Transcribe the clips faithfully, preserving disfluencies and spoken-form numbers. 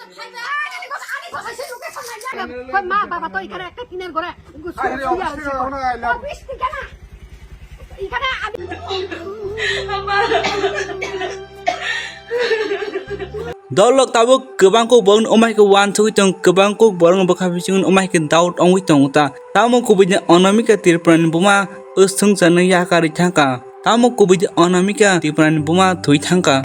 ওই মা বাবা তো এখানে একটা টিনের ঘরে শুয়ে আছে। অফিস ঠিকানা। এখানে আমি Dolok tabuk kwbang kok borok no umai khe uansugwi tong, kwbang kok borok no bwkha bising umai khe doubt ongwi tongo ta. Tamo kubui de Anamika Tripura ni buma swngcharno yakarwi thangkha. Tamo kubui de Anamika Tripura ni buma thwi thangkha.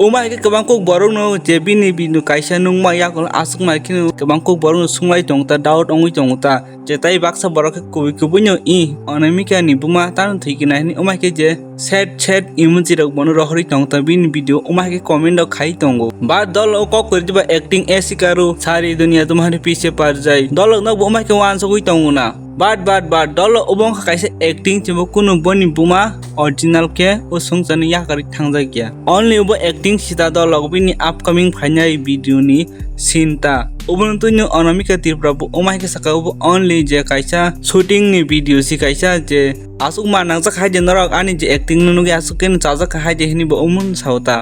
Umai khe kwbang kok borok no je bini bini kaisa nungma yakul aswk mai kheno kwbang kok borok no sunglai tongo ta, doubt ongwi tongo ta. Je tai baksa borok khe kubui kubui no i Anamika ni buma tano thwi khe nai hwnwi umai khe je sad sad emoji rok bono rohorwi tongo ta bini video umai khe comment rok khai tongo. Ba dol o kok kwrwi ba acting e sikaru sari duniya tumhari piche par jai. Dol nok bo umai khe wansugwi tongo na. But, but, but, dolo obo wngkha kaisa acting, chwngbo kunu boni buma original khe o swngcharni yakarwi thangjak ya. Only obo acting sita dolo bini upcoming phainai video ni scene ta. Obono twino Anamika Tripura bo omai khe saka obo only je kaisa shooting ni video si kaisa je aswk ma nangjak hai je norok ani je acting no nugwi aswk khe no chajak kha hai je hinwi bo omo sao ta.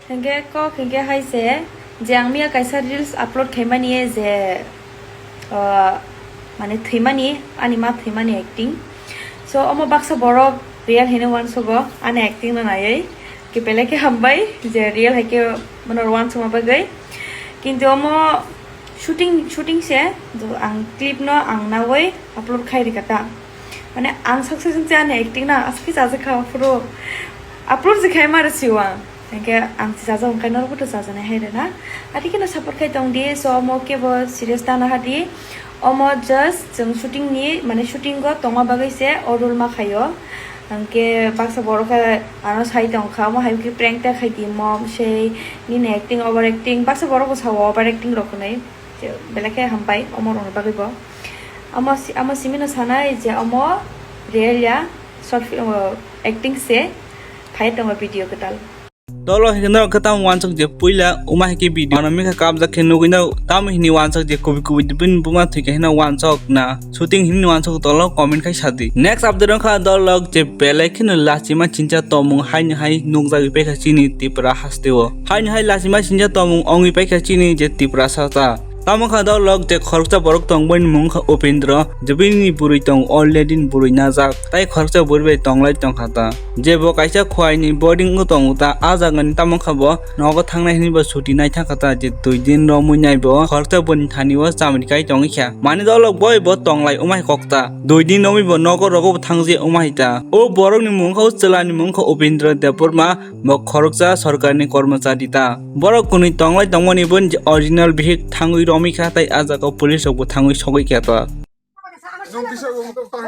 Hingke kok hingke hai se je ang miya kaisa reels upload khaimani je, ah, mane thwimani, ani ma thwimani acting. So omo baksa borok real hino uansugo ani acting no naiwi. Ke belai khe hambai je real hai khe bono uansukma bagwi. Kintu omo shooting, shooting se, to ang clip no ang nawi upload khai rikha ta. Mane ang success wngse ani acting na aswk khe chajak kha, aphuru upload se khai mara siwa. Hingke ang se chajak wngkha norok bo to chajaknai hai rwna. Ati kheno support khai tong di, so omo kebo serious ta na hadi. Omo just chwng shooting ni, mane shooting o tongma bagwi se o role ma khaio. Hingke baksa borok khe ano sai tong kha, omo hai khe prank ta khai di mo, sei nini acting, over acting, baksa borok bo sao over acting rok hinwi. Je belai khe hambai omo rwna bagwi bo. Omo si-, omo simi no sanai je omo real ya, short film, o, acting se phai tongo video kwtal. Dolo hwnkhe norok khe tamo uansuk je puila uma hai khe video ano mikha kapjak khe nugwi no tamo hini uansuk je kubui kubui bini buma thwikha hino uansuk na shooting hini uansuk dolo comment khai sadi. Next update wngkha dolok je belai kheno lachima chincha tongmung haini hai nukjagwi paikha chini Tripura hasteo. Haini hai lachima chincha tongmung ongwi paikha chini je Tripura sata. Tamo kha dolok je khoroksa borok tong, bini mung kha Upendra, je bini bwrwi tong already bwrwi najak, tai khoroksa bwrwi bai tonglai tong kha ta. Je bo kaisa khuaini boarding o tongo ta, a jagani tamo kha bo nogo thangnai hinwi bo chuti nai thang kha ta, je dui din romwi nai bo khoroksa bwrwini thani o chamri kai tongwi kha. Mani dolok boi bo tonglai umai kok ta, dui din romwi bo nogo rogo bo thang je umai ta. O borokni mung kha, o chwlani mung kha Upendra Debbarma. Bo khoroksa sorkarni kormochari ta. Borok kwnwi tonglai tongmani boni je original bihik thangwi romwi kha, tai a jagao police rokbo thangwi sogwi kha ta. Nung kisa bo motor tang.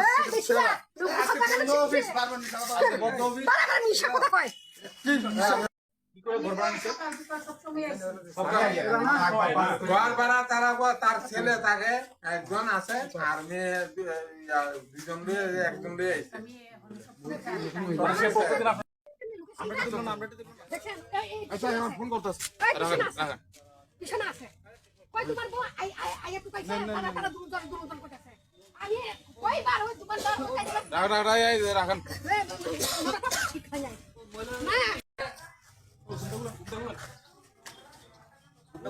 ঘর ভাড়া তারা গো, তার ছেলে থাকে, একজন আছে, আর মেয়ে দু-, ইয়া, দুজন লয়ে, একজন লয়ে আইছে। দেখছেন? এই, এই, আচ্ছা, এখন ফোন করতেছে। এই, পিছনে আছে। পিছনে আছে। কই তোমার বউ? আই, আই, আই, একটু কই, না, না, তারা, না, তারা না। দুজন, দুজন করতেছে। আমি কয়বার ওই দোকানদার কোথায় গেল? রাখ, রাখ, রাখ, এই, এই, রাখেন। এ, ঠিক হয়ে যায়। না।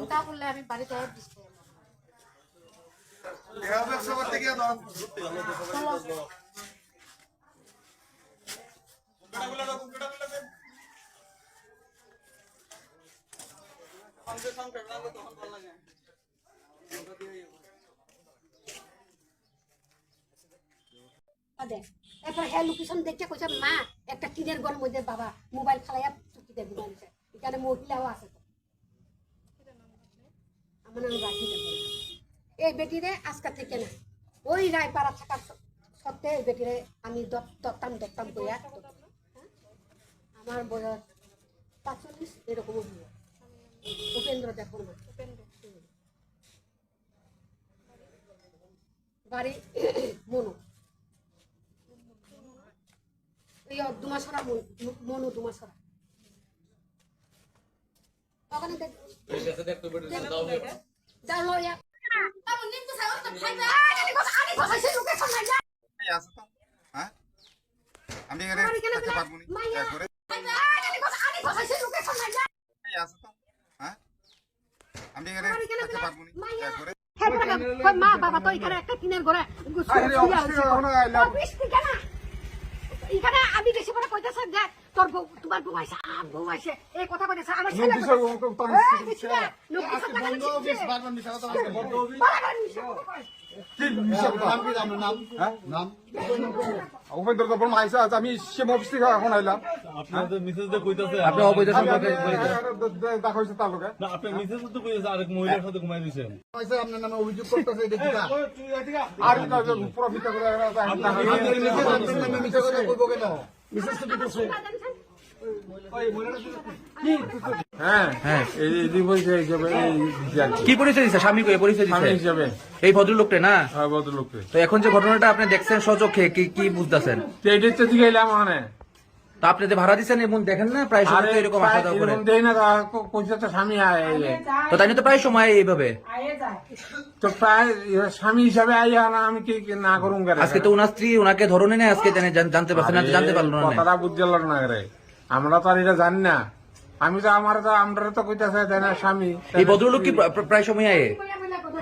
ওটা বললে আমি বাড়িতে আর দিস না। চলো। দে। এরপর হ্যাঁ লোকেশন দেখে কইছে, "মা, একটা টিনের ঘরের মধ্যে বাবা মোবাইল ফালাইয়া চুক্তি দেবে মানুষে।" এখানে মহিলাও আছে তো। আমার নাম রাখি দেবে। এই বেটিরে আজকে থেকে না, ওই রায়পাড়া থাকার স-, সত্ত্বে এই বেটিরে আমি দপ-, দত্তাম, দত্তাম কইয়া, আমার বয়স পাঁচচল্লিশ এরকমও হলো। উপেন্দ্র দেববর্মা। হুম। বাড়ি মনু। এই দুমাছড়া মন-, মনু দুমাছড়া। ওখানে দেখ-, ঠিক আছে, দেখ তো বেটা, দেখ-, দাও। এই আসো তো। হ্যাঁ? আমি এখানে থাকতে পারবো না। একবারে। এই আসো তো। হ্যাঁ? আমি এখানে থাকতে পারবো না। একবারে। হ্যাঁ, বলো, কই মা বাবা তো এখানে একটা টিনের ঘরে ঘুমিয়ে আছে। অফিস থেকে না। এখানে আমি বেশি করে কইতেছে যে তোর বউ, তোমার বউ আছে, আমার বউ আছে, এই কথা কইতেছে, আমার ছেলে কইতেছে। এই, বেশি না। লোক আজকে বন্ধ অফিস, বারবার মিছা কথা বলছে। বারবার মিছা কথা কয়। কি মিছা কথা? নাম কি জানো? নাম? হ্যাঁ? নাম? উপেন্দ্র দেববর্মা আইসা, আজ আমি সিএম অফিস থেকে এখন আইলাম। আপনাদের মিসেস দে কইতাছে। আপনি অবৈধ আমি, সম্পর্কে আমি, বলছেন। দে-, দে-, দেখা হয়েছে তার লগে। না, আপনার মিসেস তো কইতাছে আরেক মহিলার সাথে ঘুমাই দিয়েছেন। আইসা আপনার নামে অভিযোগ করতেছে, এটা কি তা? আর এটা যে পুরো মিথ্যা করে, এটা তো আপনার মিসেস আপনার নামে মিথ্যা কথা কইবো কেন? মিসেস তো কি করছে? হ্যাঁ, হ্যাঁ। এই, এই দুই বছর হিসাবে এই দিচ্ছি আর কি। কি পরিচয় দিছে? স্বামী কই পরিচয় দিছে? স্বামী হিসাবে। এই ভদ্রলোকটা না? হ্যাঁ, ভদ্রলোকটা। তো এখন যে ঘটনাটা আপনি দেখছেন স্বচক্ষে, কি, কি বুঝতেছেন? তো এটা হচ্ছে দিকে এলাম মানে। তো আপনি যে ভাড়া দিচ্ছেন এবং দেখেন না, প্রায় সময় তো আরে এরকম আসা প্রায় যাওয়া করে। এরকম দেই না, তা ক-, কইছে তো স্বামী আয়, আয়, আয়। তো তাই তো প্রায় সময় এইভাবে। তো প্রায় ইয়ে স্বামী হিসাবে আই না, আমি কি, কি না করুম কেন? আজকে তো ওনার স্ত্রী ওনাকে ধরো নেই, আজকে জানে-, জান-, জানতে পারছে না, আরে জানতে পারলো না। কথাটা বুঝলো না রে। আমরা তো আর এটা জানি না। আমি তো, আমার তো, আমরা তো কইতাছে তাই না স্বামী। এই ভদ্রলোক কি প্রা-, প্রা-, প্রায় সময় আয়?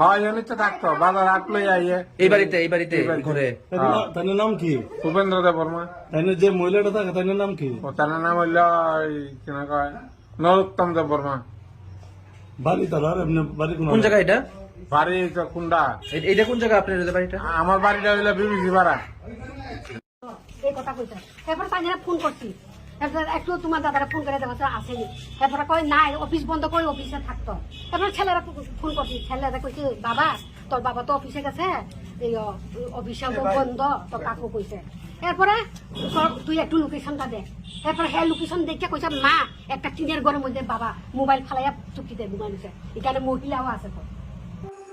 হয়, এমনি তো থাকতো, বাজার হাট লই আইয়ে। এই বাড়িতে, এই বাড়িতে এই বাড়িতে। ঘরে? তাই না, হ্যাঁ। তাই না নাম কি? উপেন্দ্র দেব বর্মা। তাই না যে মহিলাটা থাকে, তাই না নাম কি? ও, তার নাম হইলো ওই, কি না কয়, নরোত্তম দেব বর্মা। বাড়ি তার আর এমনি বাড়ি কোন কোন জায়গা এটা? বাড়ি তো কুন্ডা। এ-, এটা কোন জায়গা আপনার এটা বাড়িটা? আমার বাড়িটা হইলো বিবিসি পাড়া। এই কথা কইছে। এরপর তাই জন্য ফোন করছি। এরপর একটু তোমার দাদারা ফোন করে দেখা যাচ্ছে আসেনি। এরপরে কয়, "না, অফিস বন্ধ করে অফিসে থাকতো।" এরপর ছেলেরা ফো-, ফোন করছি। ছেলেরা কইছে, "বাবা, তোর বাবা তো অফিসে গেছে, এই অ-, অফিসে তো বন্ধ, তোর কাকু কইছে।" এরপরে তোর, তুই একটু লোকেশনটা দে। এরপর হ্যাঁ লোকেশন দেখে কইছে, "মা, একটা টিনের ঘরের মধ্যে বাবা মোবাইল ফালাইয়া চুক্তি দেয় ঘুমাইছে। এখানে মহিলাও আছে তো।"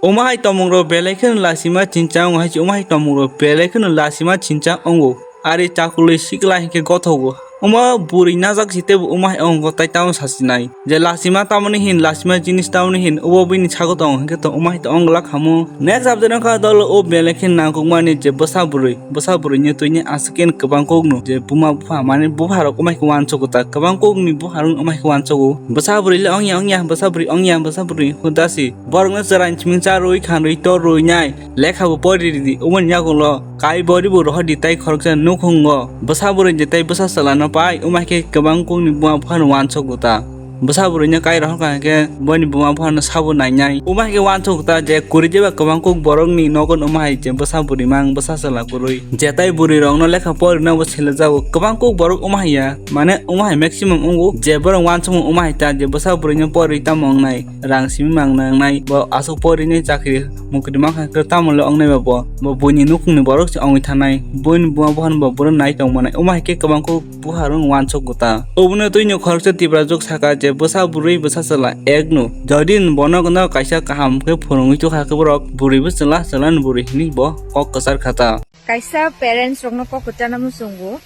Omo hai tomung rok belai kheno lasima chinchang, omo hai, omo hai tomung rok belai kheno lasima chinchang wngo. Ari chakulwi sikla hinkhe gothogo. Omo bwrwi najak si teibo omo hai wngo tai tamo sasinai. Je lasima tamoni hin, lasima jinis tamoni hin, obo bini sago tongo hinkhe to omo hai to wnglak hamo. Next update wngkha dolo o belai kheno nangkukmani je bwsa bwrwi. Bwsa bwrwini twini aswk khe kwbang kokno je buma bupha, mane bupharok omo hai khe uansukgo ta, kwbang kokni bupharok omo hai khe uansukgo. Bwsa bwrwi le ongya ongya, bwsa bwrwi ongya, bwsa bwrwi hudasi. Borokno chwraini simi charwi khanwi torwi nai lekha bo pori ridi, oboni yagulo kai bori bo rohordi tai khoroksa nukhungo. Bwsa bwrwi je tai bwsa chwlano pai, omo hai khe kwbang kokni buma buphano uansukgo ta. Bwsa bwrwino kai rohor kha hwnkhe boini buma buphano sabo nainai. Omo hai khe uansuk ta je kwrwi jeba kwbang kuk borokni nogo omo hai je bwsa bwrwi mang bwsa chwla kwrwi. Je tai bwrwi rokno lekha porina bo selajago. Kwbang kuk borok omo hai ya, mane omo hai maximum wngo je borok uansukmung omo hai ta je bwsa bwrwino porwi tamo wngnai, rang simi mang nangnai, bo aswk porinai chakri mukri mankha hwnkhe tamo le wngnai ba bo, bo buini nukhungni borok se wngwi thanai, buini buma buphano bo bwrwino nai tong manai. Omo hai khe kwbang kuk Buharung uansukgo ta. Obono twino khoroksa Tiprajwk saka je bwsa bwrwi bwsa chwla ekno. Jodi bono gwnao kaisa kaham khe phwrwngwi tukha khe borok bwrwi bo chwla, chwlani bwrwi hinwi bo kok kwchar kha ta. Kaisa parents rokno kok kwcharna muchungo.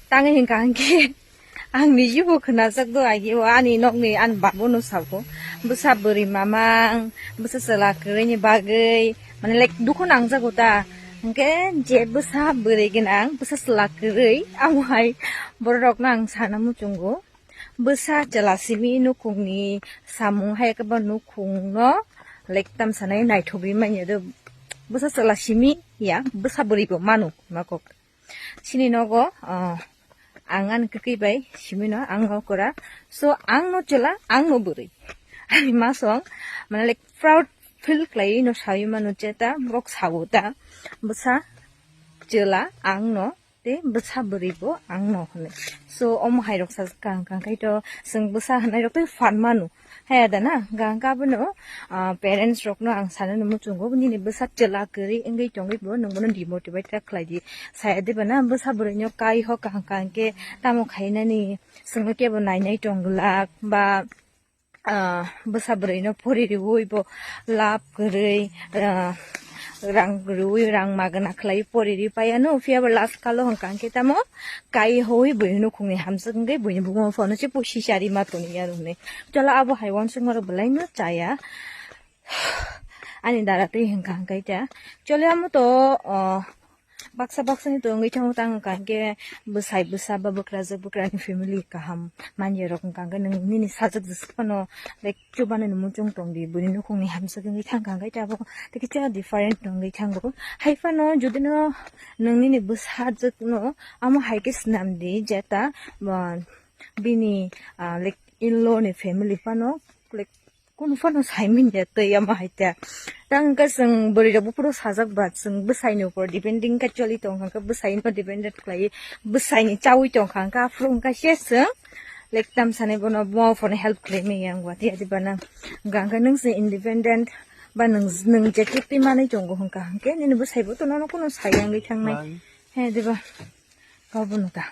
Tangwi hinkha hinkhe ang niji bo khwnajak do agi o ani nokni ani babono sabo. Bwsa bwrwi mamang, bwsa chwla kwrwini bagwi, mane like dukhu nangjago ta. Hinkhe je bwsa bwrwi gwnang, bwsa chwla kwrwi, amo hai borok rokno ang sana muchungo. Bwsa chwla simi nukhungni samung hai khe bo nukhungno like tamsanai naithogwi manya do. Bwsa chwla simi ya, bwsa bwrwi bo mano ma kok. Chini nogo, ah, ang ani kwtwi bai simi no ang no kora. So, ang no chwla, ang no bwrwi. Ani ma song, mane, like, proud feel khlai no sawi mano je ta, borok sawo ta. Bwsa chwla, ang no, tei bwsa bwrwi bo, ang no hwnwi. So, omo hai rok sa kang kang khai to, chwng bwsa hwnai rok tei phan mano. Haya da na, hwnkha hwnkhe abono, ah, parents rokno ang sanani muchungo, nini bwsa chwla kwrwi wngwi tongwi bo nwng bono demotivate ta khlai di. Saya de bana bwsa bwrwino kai ho kaham kaham khe tamo khainani, chwngno kebo nainai tong glak ba, ah, bwsa bwrwino pori riwi bo love kwrwi, ah, rang riwi rang magwna khlai pori ri paiya no, phiya bo last kalo hwnkha hwnkhe tamo kai hoi buini nukhungni hamjwk wngwi buini buma phano se pusi chari ma toni ya rwhwnwi. Chwla abo hai uansukma rok belai no chaya. Ani dara twi hwnkha hwnkhe ta chole amo to baksa baksa ni tongwi thango tang hwnkha hwnkhe bwsai bwsa ba bwkrajwk bwkrani family kaham manya rok hwnkha hwnkhe nwng nini sajwk jwswk phano like chubano ni muchung tongdi bwrwi nukhungni hamswk wngwi thangkha hwnkhe ta abo tei kisa different wngwi thango hai phano jodi no nwng nini bwsajwk no amo hai khe swnamdi jeta bini like in-law ni family phano like kunu phano saimin ya tei ama hai ta tang ka sung bwrwi rok buphuru sajak ba sung bwsai ni upor depending ka choli tong kha bwsai no dependent khlai bwsai ni chawi tong kha ka phuru ka se sung like tam sani bono mo phone help khlai mi yang wa ti adi bana gang ka nung se independent ba nung nung je tik ti manai tongo hung ka hung ke nini bwsai bo to nono kunu sai yang ri thang nai he diba ka bono ta